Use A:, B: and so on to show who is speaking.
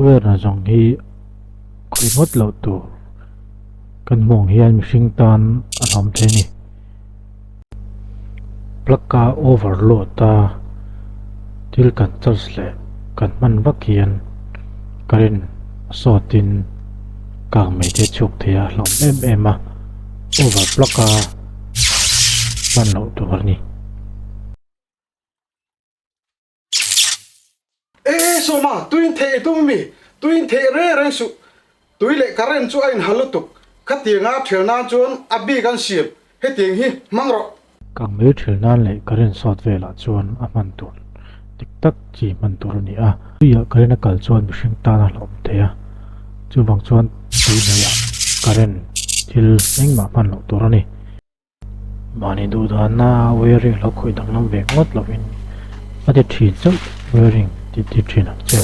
A: Wire na zawng hi khawih ngawt loh tur kan hmuh ang hian mihring tan a hlawm thei a ni. Plug a overload a thil kan charge leh kan hman vak hian current a sawt in kang mai te a chhuak thei a hlawm em em a over plug a hman loh tur a ni.
B: E Sawma, tuin theih i tum mi? Tuin theih reng reng suh. Tui leh current chu a inhal lutuk. Khatianga thial nan chuan a bik an siam. Hetiang hi hmang rawh.
A: Kangmei thial nan leh current sawt velah chuan a hman tur dik tak chi hman tur a ni a. Tuiah current a kal chuan mihring tan a hlauhawm thei a, chuvang chuan tui hnuaiah current thil engmah hman loh tur a ni. Mahni duhdanna wearing lo khawih danglam ve ngawt lovin a ti thin chauh wearing tih tir thin ang che.